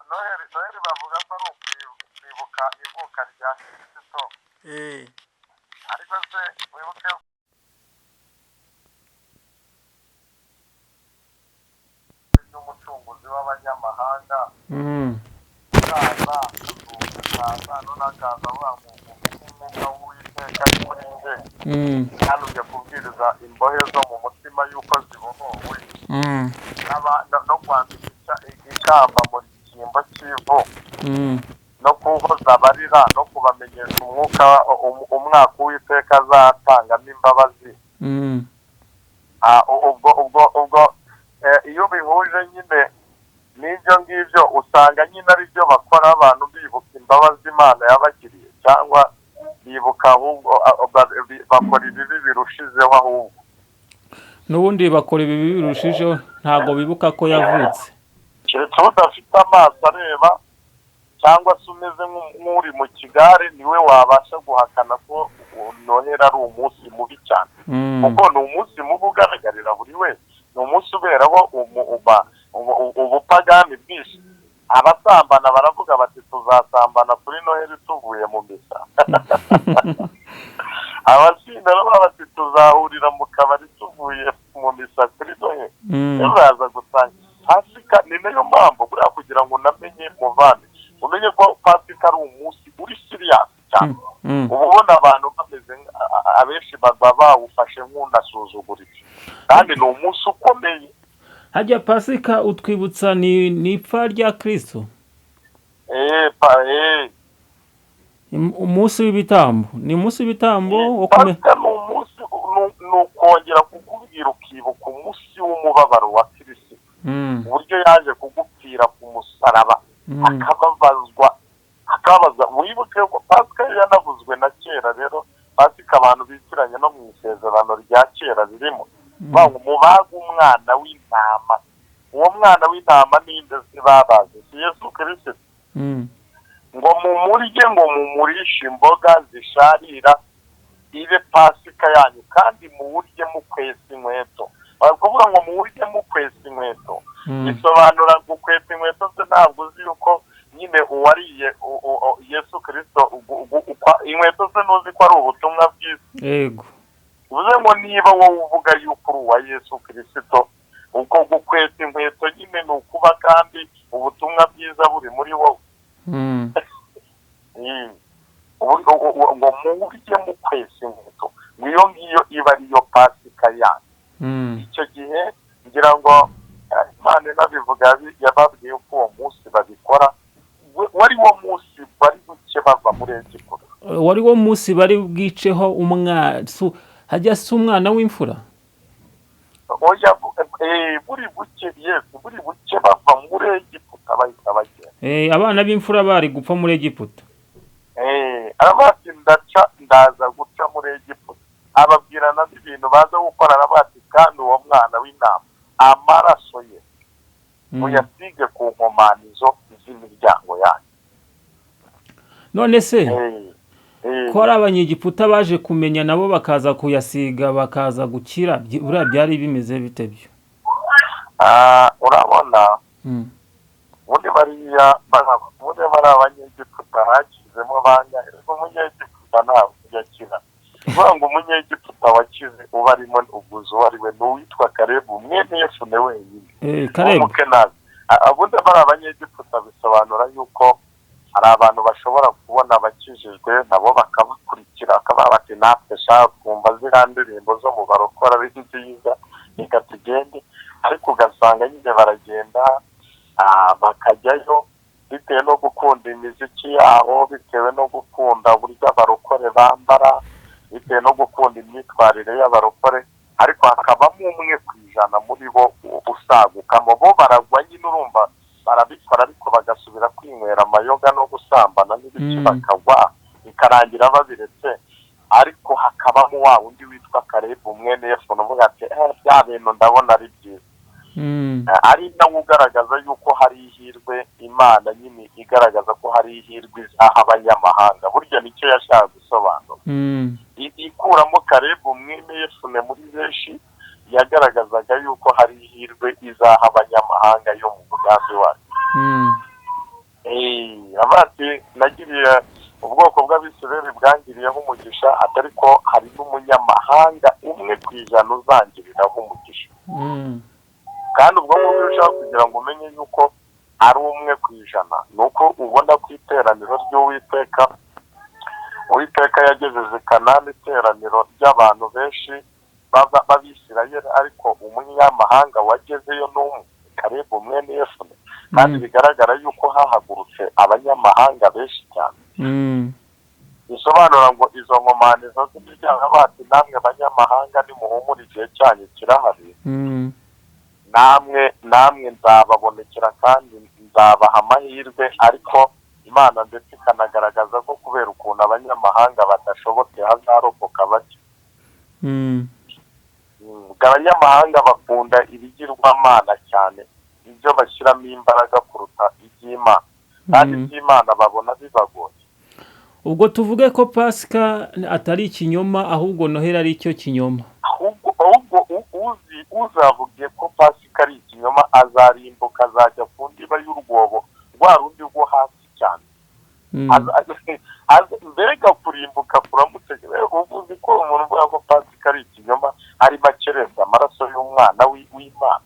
Noheli bavuga ko ari ukwibuka ivuka rya Kristo. Ariko se wibuke ry'umucunguzi w'abanyamahanga ukaza akaza none akaza avuga ngo umwuka w'Uwiteka ari muri nge, hano ujya kubwiriza imbohe zo mu mutima yuko zibohowe, no kwambika ikamba mu cyimbo cy'ivu, no kuhoza abarira, no kubamenyesha umwuka umwaka Uwiteka azatangamo imbabazi. Ubwo iyo bihuje nyine n'ibyo ngibyo, usanga nyine ari byo bakora abantu bibuka imbabazi Imana yabagiriye, cyangwa bibuka ahubwo bakora ibibi birushijeho ahubwo. N'ubundi bakora ibibi birushijeho, ntabwo bibuka ko yavutse. Keretse udafite amaso areba cyangwa se umeze nk'uri mu kigare, niwe wabasha guhakana ko Noheli ari umunsi mubi cyane, kuko ni umunsi mubi ugaragarira buri wese, ni umunsi uberaho ubupagani bwinshi. Abasambana baravuga bati tuzasambana kuri Noheli tuvuye mu misa. Abasinda nabo bati tuzahurira mu kabari tuvuye mu misa kuri Noheli. Rero uraza gusanga Pasika, ni nayo mpamvu buriya kugira ngo unamenye muvande, umenye ko Pasika ari umunsi uri serious cyane. Uba ubona abantu bameze abenshi baba bawufashe nk'unasuzuguritse, kandi ni umunsi ukomeye. Hajya Pasika utwibutsa ni ipfa rya Kristo. Umunsi w'ibitambo ni umunsi w'ibitambo wo Pasika ni umunsi, ni ukongera kukubwira ukibuka umunsi w'umubabaro wa Kirisito, uburyo yaje kugupfira ku musaraba, akababazwa. Wibuke ko Pasika yanavuzwe na kera. Rero Pasika abantu bitiranye no mu isezerano rya kera ririmo ngo mubaga umwana w'intama. Uwo mwana w'intama ninde se babaze? Si Yesu Kirisito? Ngo mumurye, ngo mumurishe imboga zisharira, ibe Pasika yanyu, kandi muwurye mukwesa inkweto. Bari kuvuga ngo muwurye mukwesa inkweto, bisobanura gukweta inkweto se? Ntabwo uzi yuko nyine uwariye Yesu Kirisito inkweto se, ntuzi ko ari ubutumwa bwiza? Yego. Bivuze ngo niba wowe uvuga yuko uri uwa Yesu Kirisito, uko gukweta inkweto nyine ni ukuba kandi ubutumwa bwiza buri muri wowe. Ngo muwurye mukwesa inkweto, ngo iyo ngiyo iba ariyo Pasika yanyu. Icyo gihe ngira ngo Imana inabivuga, yababwiye ko uwo munsi babikora wari wo munsi bari buke bava muri Egiputa. Wari wo munsi bari bwiceho umwana, hajya si umwana w'imfura? Oya, buri buke, yes, buri buke bava muri Egiputa bahita bagenda. Abana b'imfura bari gupfa muri Egiputa. Aravuga ati ndaca, ndaza guca muri Egiputa. Ababwira nabo ibintu baza gukora, aravuga ati kandi uwo mwana w'intama amaraso ye muyasige ku nkomanizo z'imiryango yanyu. None se ko ari Abanyegiputa baje kumenya nabo bakaza kuyasiga bakaza gukira, buriya byari bimeze bite byo? Urabona, ubundi bariya, ubundi bari Abanyegiputa hakizemo bangahe? Umunyegiputa ntabwo ujya akira. Kuvuga ngo umunyegiputa wakize uba arimo uguze uwo ari we ni uwitwa Karebu mwene Yefune wenyine. Karebu. W'Umukenazi. Ubundi bari Abanyegiputa, bisobanura yuko hari abantu bashobora kubona abakijijwe nabo bakabakurikira, bakaba bati natwe sha twumva ziriya ndirimbo zo mu barokora ari nziza, reka tugende. Ariko ugasanga nyine baragenda, bakajyayo bitewe no gukunda imiziki yabo, bitewe no gukunda uburyo abarokore bambara, bitewe no gukunda imyitwarire y'abarokore. Ariko hakabamo 1% muri bo usagukamo. Bo baragwa nyine, urumva barabikora ariko bagasubira kwinywera amayoga no gusambana n'ibiki, bakagwa bikarangira babiretse. Ariko hakabamo wa wundi witwa Karebu mwene Yefune uvuga ati bya bintu ndabona ari byiza. Ari nawe ugaragaza yuko hari ihirwe, Imana nyine igaragaza ko hari ihirwe izaha abanyamahanga. Burya nicyo yashaka gusobanura. Ikuramo Karebu mwene Yefune muri benshi, yagaragazaga yuko hari ihirwe izaha abanyamahanga yo mu mugambi wayo. Ati nagiriye ubwoko bw'Abisirayeli bwangiriyeho umugisha, atari ko hari n'umunyamahanga 1% uzangiriraho umugisha. Kandi ubwo ngubwo ushaka kugira ngo umenye yuko ari 1%, ni uko ubona ko iteraniro ry'Uwiteka, Uwiteka yagejeje Kanani iteraniro ry'abantu benshi b'Abisirayeli, ariko umunyamahanga wagezeyo n'umwe, Kalebu mwene Yefune. Kandi bigaragara yuko hahagurutse abanyamahanga benshi cyane. Bisobanura ngo izo nkomanizo z'imiryango bati namwe banyamahanga nimuhumure, igihe cyanyu kirahari, namwe nzababonekera kandi nzabaha amahirwe. Ariko Imana ndetse ikanagaragaza ko kubera ukuntu abanyamahanga badashobotse hazarokoka bake. Abanyamahanga bakunda ibigirwamana cyane, ibyo bashyiramo imbaraga kuruta iby'Imana, kandi iby'Imana babona bibagoye. Ubwo tuvuge ko Pasika atari ikinyoma, ahubwo Noheli ari cyo kinyoma? Ahubwo uzavuge ko Pasika ari ikinyoma azarimbuka, azajya ku ndiba y'urwobo rwa rundi rwo hasi cyane. Mbega kurimbuka kuramutse! Ubu uzi ko umuntu uvuga ko Pasika ari ikinyoma arimo akereza amaraso y'umwana w'Imana.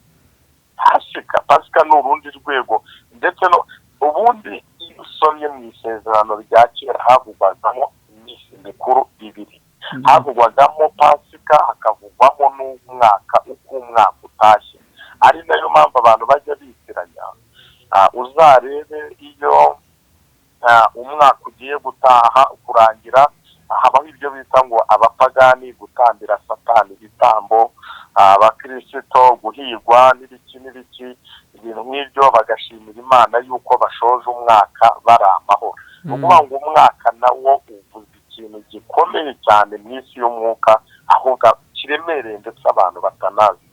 Pasika ni urundi rwego. Ndetse no ubundi iyo usomye mu Isezerano rya Kera, havugwagamo iminsi mikuru ibiri: havugwagamo Pasika, hakavugwamo n'umwaka, uko umwaka utashye. Ari nayo mpamvu abantu bajya bitiranya. Uzarebe iyo umwaka ugiye gutaha kurangira, habaho ibyo bita ngo abapagani gutambira Satani ibitambo, abakirisito guhigwa n'ibiki n'ibiki, ibintu nk'ibyo, bagashimira Imana yuko bashoje umwaka bari amahoro. Ni ukuvuga ngo umwaka nawo uvuze ikintu gikomeye cyane mu isi y'umwuka, ahubwo kiremereye ndetse abantu batanazi.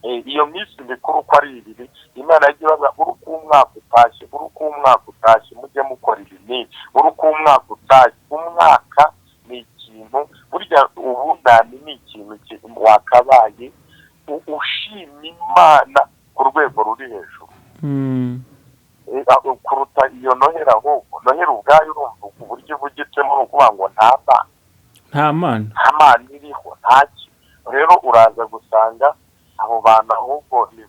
Iyo minsi mikuru uko ari ibiri, Imana yagiye ibaza buri uko umwaka utashye, buri uko umwaka utashye mujye mukora ibi n'ibi, buri uko umwaka utashye. Umwaka ni ikintu burya ubunani ni ikintu wakabaye ushima Imana ku rwego ruri hejuru kuruta iyo Noheli. Ahubwo Noheli ubwayo, urumva uburyo ivugitsemo, ni ukuvuga ngo nta Mana. Nta Mana. Nta Mana iriho, ntaki. Rero uraza gusanga abo bantu ahubwo ni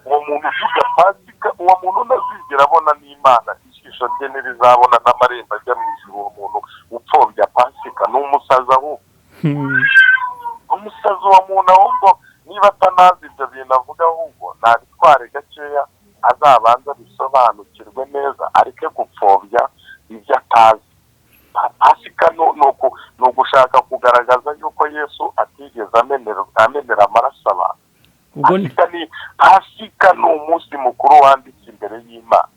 uwo muntu uvuga Pasika, uwo muntu ntazigera abona n'Imana, ijisho rye ntirizabona n'amarembo ajya mu ijuru. Uwo muntu upfobya Pasika ni umusazi ahubwo, umusazi. Uwo muntu ahubwo niba atanazi ibyo bintu avuga, ahubwo nabitware gakeya, azabanza bisobanukirwe neza, areke gupfobya ibyo atazi. Pasika ni ugushaka kugaragaza yuko Yesu atigeze amenera amaraso abantu. Pasika ni umunsi mukuru wanditse imbere y'Imana.